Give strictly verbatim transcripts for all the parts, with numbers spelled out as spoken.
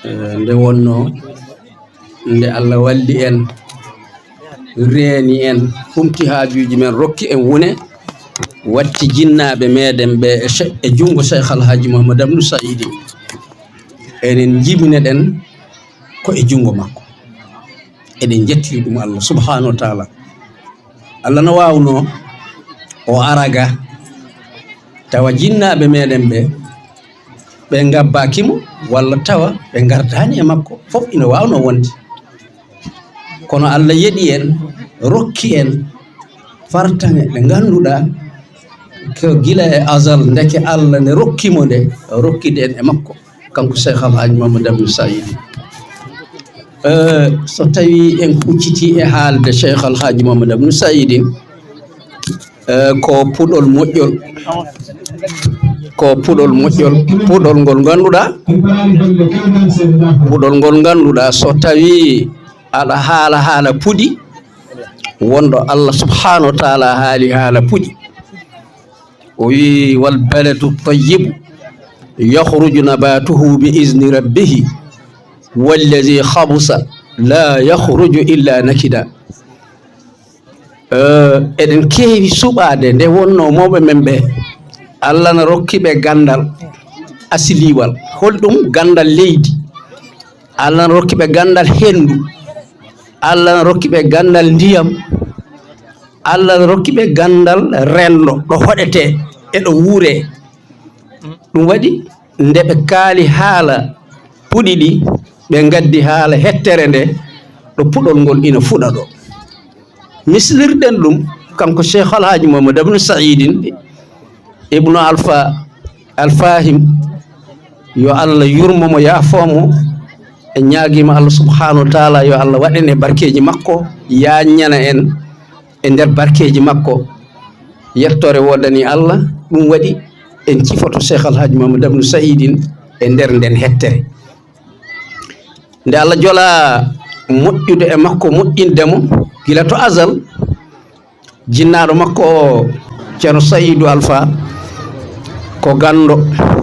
Eh, nde wonnoo, nde Allah walli en, reeni en, humti haajuuji men, rokki en wune, watti jinnaaɓe meɗen ɓe e che-, e junngo Cheikh Al Hadji Mouhamadou Abdou Saïdi. Enen njibine ɗen ko e junngo makko. Eɗen njettiri ɗum Allah subhanahu wa taala. Allah no waawno o ara ga tawa jinnaaɓe meɗen ɓe, ɓe ngabbaaki mo, walla tawa ɓe ngardaani e makko, fof ina waawno wonde. Kono Allah yeɗi en, rokki en fartaŋe ɗe ngannduɗaa ko gila e azal, ndeke Allah ne rokki mo nde, rokkide en e makko, kanko Cheikh Al Hadji Mamadou Abdou Saïdi. Eh, so tawii en kuccitii e haalde Cheikh Al Hadji Mamadou Abdou Saïdi, eh, ko puɗol moƴƴol, ko puɗol moƴƴol, puɗol ngol ngannduɗaa, puɗol ngol ngannduɗaa, so tawii aɗa haala haala puɗi, wonɗo Allah subhanahu wa taala haali haala puɗi. O wi, "Wal baladu tayyibu yakhruju nabatuhu bi izni rabbihi, wallazi khabusa la yakhruju illa nakida." Eh, eɗen keewi suɓaade nde wonnoo mawɓe men ɓe, Allah na rokki ɓe ganndal asiliwal. Holɗum ganndal leydi? Allah na rokki ɓe ganndal henndu. Allah na rokki ɓe ganndal ndiyam. Allah na rokki ɓe ganndal renndo, ɗo hoɗetee e ɗo wuuree. Ɗum waɗi, nde ɓe kaali haala puɗi ɗi, ɓe ngaddi haala hettere nde, ɗo puɗol ngol ina fuɗa ɗo. Misilirɗen ɗum, kanko Cheikh Al Hadji Mamadou Abdou Saïdine Ibnu Alfa Al Fahim, yo Allah yurmo mo, yaafoo mo. En ñaagiima Allah subhanahu wa taala yo Allah waɗ en e barkeeji makko, yaaññana en e nder barkeeji makko. Yettoore woodanii Allah, ɗum waɗi en cifoto Cheikh Al Hadji Mamadou Abdou Saïdine e nder nden hettere. Nde Allah jolaa moƴƴude e makko, moƴƴinde mo gila to azal, jinnaaɗo makko o, Ceerno Saïdou Alfa, ko ganndo,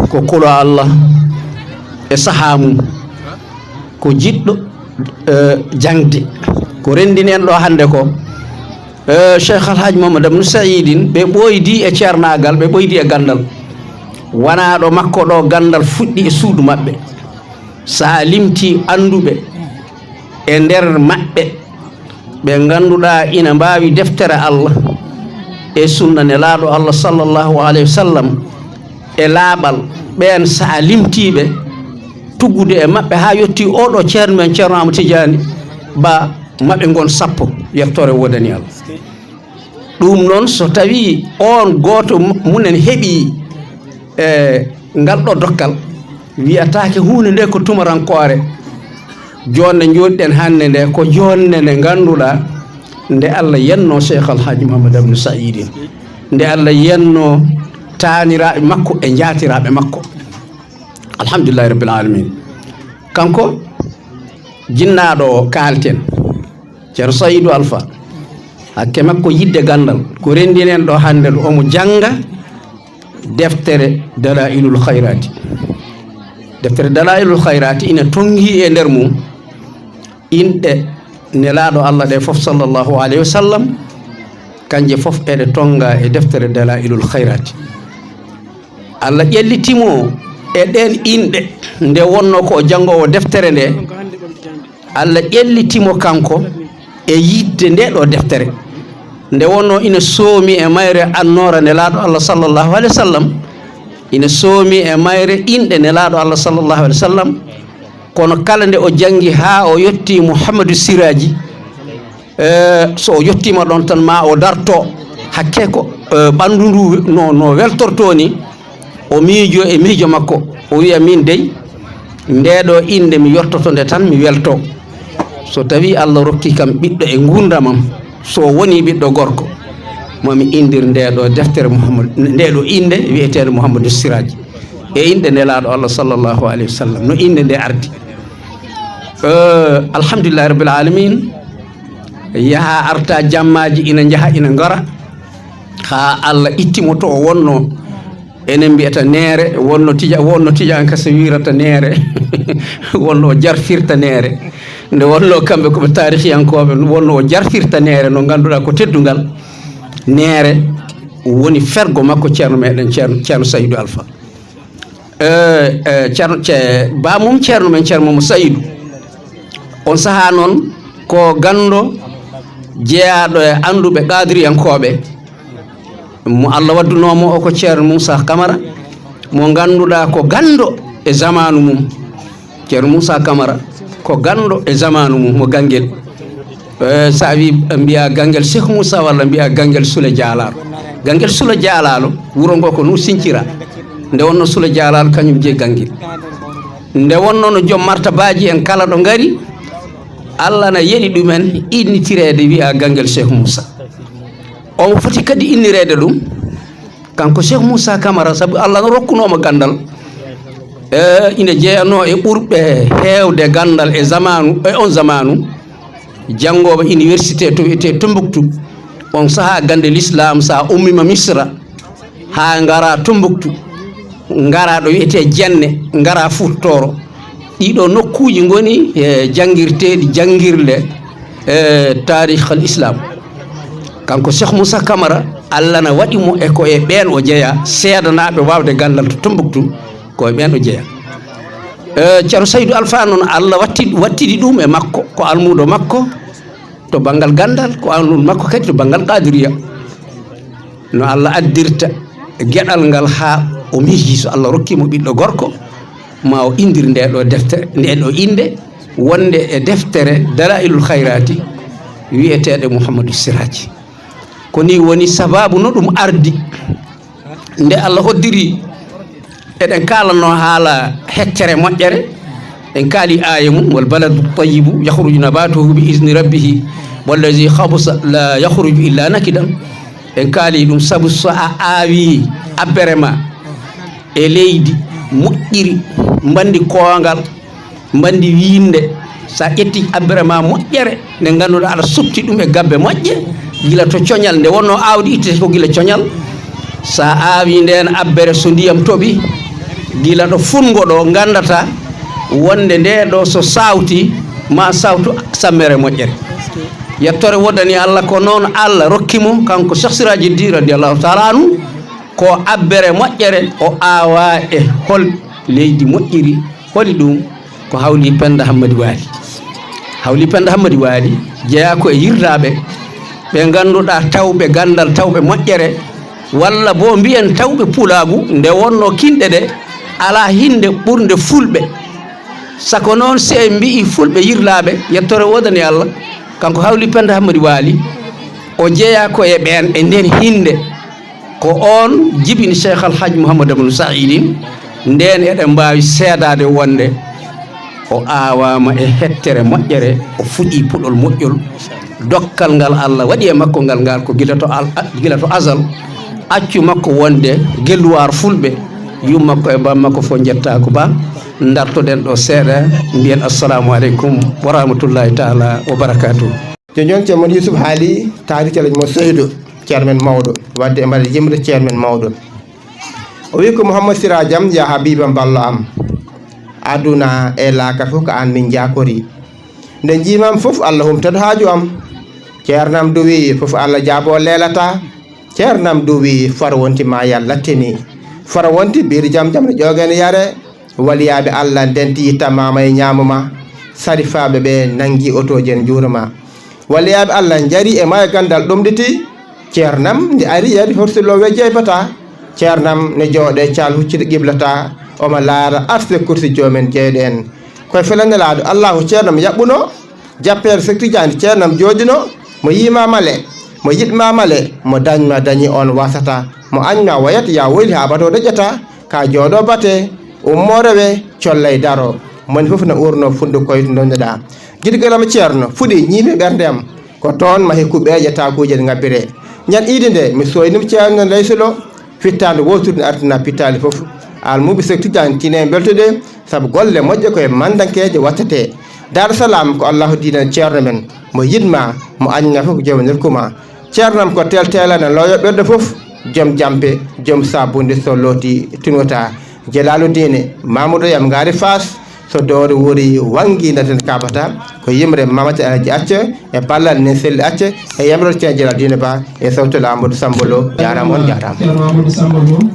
ko kulɗo Allah e sahaa mum, ko jiɗɗo, eh, jaŋde. Ko renndini en ɗo hannde ko, eh, Cheikh Al Hadji Mamadou Abdou Saïdine, ɓe ɓooydi e ceernaagal, ɓe ɓooydi e ganndal. Wanaa ɗo makko ɗo ganndal fuɗɗi e suudu maɓɓe. So a limtii annduɓe e nder maɓɓe, ɓe ngannduɗaa ina mbaawi deftere Allah e sunna Nelaaɗo Allah sallallahu alayhi wa sallam e laaɓal, ɓeen so a limtii ɓe, tuggude e maɓɓe haa yettii oo ɗo ceerno men, Ceerno Amadou Tidiani Ba, maɓɓe ngon sappo, yettoore woodanii Allah. Ɗum noon, so tawii oon gooto mu-, mumen heɓii, e, ngal ɗo dokkal, wiyataake huunde nde ko tumarankoore. Joɗnde njoɗɗen hannde nde, ko joɗnde nde ngannduɗaa nde Allah yennoo Cheikh Al Hadji Mamadou Abdou Saïdine, nde Allah yennoo taaniraaɓe makko e njaatiraaɓe makko. Alhamdulillahi Rabbil Alamin. Kanko jinnaaɗo o kaalten, Ceerno Saïdou Alfa, hakke makko yiɗde ganndal, ko renndini en ɗo hannde ɗo, omo jannga deftere Dalailul Khayrati. Deftere Dalailul Khayrati ina tonngi e nder mum inɗe Nelaaɗo Allah ɗe fof, sallallahu alayhi wa sallam, kanje fof eɗe tonnga e deftere Dalailul Khayrati. Allah ƴellitimo e ɗeen inɗe nde wonnoo ko o janngoowo deftere nde. Allah ƴellitimo kanko e yiɗde nde ɗo deftere. Nde wonnoo ina soomi e mayre annoora Nelaaɗo Allah sallallahu alayhi wa sallam, ina soomi e mayre inɗe Nelaaɗo Allah sallallahu alayhi wa sallam, kono kala nde o janngi haa o yettii Muhammadu Siraaji, eh, so o yettiima ɗoon tan ma o darto, hakke ko, eh, ɓanndu ndu no, no weltortoo ni, o miijo e miijo makko, o wiya, "Min dey, ndee ɗo innde mi yettoto nde tan mi welto. So tawii Allah rokki kam ɓiɗɗo e nguurndam am, so o wonii ɓiɗɗo gorko, ma mi inndir ndee ɗo deftere Muhammad, ndee ɗo innde wiyeteende Muhammadu Siraaji." E inɗe Nelaaɗo Allah sallallahu alayhi wa sallam, no inɗe nde ardi. Eh, alhamdulillahi rabbil alamin, yaha arta, jammaaji ina njaha ina ngara, haa Allah itti mo to o wonnoo, Enen mbiyata neere, wonno tija, wonno tijanka so wirata neere, wonno o jarfirta neere. Nde wonno kamɓe ko ɓe taarihiyankooɓe, wonno o jarfirta neere, no ngannduɗaa ko teddungal. Neere woni fergo makko, ceerno meɗen, ceerno, ceerno Saydu Alfa. Eh, eh, ceerno, ce-, ba mum ceerno men, ceerno mo Saydu. On sahaa noon ko ganndo jeyaaɗo e annduɓe qaadiriyankooɓe. Mo Allah waddunoo mo o ko ceerno Moussa Camara, mo ngannduɗaa ko ganndo e zamaanu mum. Ceerno Moussa Camara ko ganndo e zamaanu mum, mo Ganngel. Eh, so a wi mbiya Ganngel Cheikh Moussa walla mbiya Ganngel Sule Jaalaalo. Ganngel Sule Jaalaalo, wuro ngo ko no sincira. Nde wonno Sule Jaalaalo kañum jeyi Ganngel. Nde wonno no joom martabaaji en kala ɗo ngari, Allah na yeɗi ɗumen innitireede wiya Ganngel Cheikh Moussa. Omo foti kadi innireede ɗum, kanko Cheikh Moussa Camara, sabu Allah no rokkunoo mo ganndal. E, ina jeyanoo e ɓurɓe heewde ganndal e zamaanu, e on zamaanu. Janngooɓe université to wiyetee Tombouctou, on sahaa gannde l'islam, so a ummiima Misra, haa ngara Tombouctou, ngara ɗo wiyetee Jenne, ngara Fuuta Tooro. Ɗiɗo nokkuuji ngoni e janngirteeɗi, janngirle, e, taarih al Islam. Kanko Cheikh Moussa Camara, Allah na waɗi mo e ko e ɓeen o jeya, seedanaaɓe waawde ganndal to Tombouctou, ko e ɓeen o jeya. E, Ceerno Saydu Alfa noon, Allah watti-, wattidi ɗum e makko, ko almuudo makko to banngal ganndal, ko almuudo makko kadi to banngal qaadiriya. No Allah addirta geɗal ngal haa o miiji, so Allah rokki mo ɓiɗɗo gorko, ma o inndir nde ɗo deftere, nde ɗo innde, wonde e deftere Dalaa'ilul Khayraati, wiyeteeɗe Muhammadu Siraaji. Ko ni woni sabaabu no ɗum ardi. Nde Allah hoddiri, eɗen kaalanno haala hettere moƴƴere, en kaali aaya mum, "Wal baladu tayyibu yakhruju nabatuhu bi izni rabbihi, wallazi khabusa la yakhruju illa nakidan." En kaali ɗum, sabu so a aawi abbere ma e leydi moƴƴiri, mbandi koongal, mbandi wiinde, so a ƴetti abbere ma moƴƴere, nde ngannduɗaa aɗa sopti ɗum e gabbe moƴƴe, gila to coñal, nde wonno aawdi ittete ko gila coñal, so a aawi ndeen abbere, so ndiyam toɓi, gila ɗo funngo ɗo, nganndata wonde nde ɗo so sawti, ma sawtu sammere moƴƴere. Yettore woodani Allah, ko noon Allah rokki mo, kanko Cheikh Siraji Di radiyallahu taala anhu, ko abbere moƴƴere o aawa e hol leydi moƴƴiri. Holi ɗum? Ko Hawli Penda Hammadi Waali. Hawli Penda Hammadi Waali jeyaa ko e yirlaaɓe ɓe ngannduɗaa tawɓe ganndal, tawɓe moƴƴere, walla boo mbiyen tawɓe pulaagu, nde wonno kinɗe ɗe alaa hinnde ɓurnde fulɓe. Sako noon, si en mbiyi fulɓe yirlaaɓe, yettore woodani Allah, kanko Hawli Penda Hammadi Waali, o jeyaa ko e ɓeen e nden hinnde. Ko oon jibini Cheikh Al Hadj Mouhamadou Abdou Saïdine, ndeen eɗen mbaawi seedaade wonde o aawaama e hettere moƴƴere, o fuɗii puɗol moƴƴol. Dokkal ngal Allah waɗi e makko ngal, ngal ko gila to al-, gila to azal, accu makko wonde gelluwaar fulɓe, yumma ko e bamma ko fof njettaako ba. Ndartoɗen ɗo seeɗa, mbiyen assalamu aleykum wa rahmatullahi taala wa barakatuh. Jooni noon, ceerno mon Yusuf haali taariikh Alhaji mo Seydu, ceerno men mawɗo, wadde e mbaɗa yimre ceerno men mawɗo. O wi ko Mouhammad Sira Jam, ya Habiba ballo am. Aduna e laaka fof ko aan min njaakori. Nde njiimam fof Allah humtat haaju am. Ceernam du wi fof Allah jaabo leelata. Ceernam du wi far wonti ma ya lattini. Far wonti biir jam jam no ƴoogene yare. Waliyaaɓe Allah ndenti tammaama e ñaamo ma. Sarifaaɓe ɓe nanngi otooji en njuuro ma. Waliyaaɓe Allah njari e maayo ganndal ɗomɗiti. Ceernam nde ari yari horsulo we jeybata. Ceernam ne jooɗe caal huccude qiblata. Omo laara arse kursi joomen jeyɗo en. Koye fela nelaaɗo Allahu ceernam yaɓɓuno. Jappeere Seek Tijaan ceernam jooɗino. Mo yiima male, mo yiɗma male, mo dañma dañi on wasata. Mo añma wayat ya woyli haa bato daƴƴata. Ka jooɗo bate, ummo rewe, collay daro. Moni fof no uurno fundu koyto ndonnoɗa. Giɗgol am ceerno fuɗi ñiimi ɓernde am. Ko toon mahi kuɓeeje takuuji en ngabbire. Ñan iidi nde mi sooynum ceerno Leysulo. Fittaandu wootude artina pittaali fof. Almuuɓe Seek Tijaan tine mbeltude, sabu golle moƴƴe koye manndankeeje wattete. Daaru Salaam ko Allahu diinan ceerno men, mo yiɗma, mo añna fof ko joom nokku ma. Ceernam ko telteelana looyo ɓerɗe fof. Joom jampe, joom sabunde so looti tunwata. Jalaalu diine, Mamadou Yam ngaari Faas, so doori wuri wanngi naten kaabata. Ko yimre Mamata Alaji Acca, e ballal nen selli Acca, e yamrol Ceerno Jalaalu diine ba, e sawtol Amadou Sambolo. Jaaraama on, jaaraama.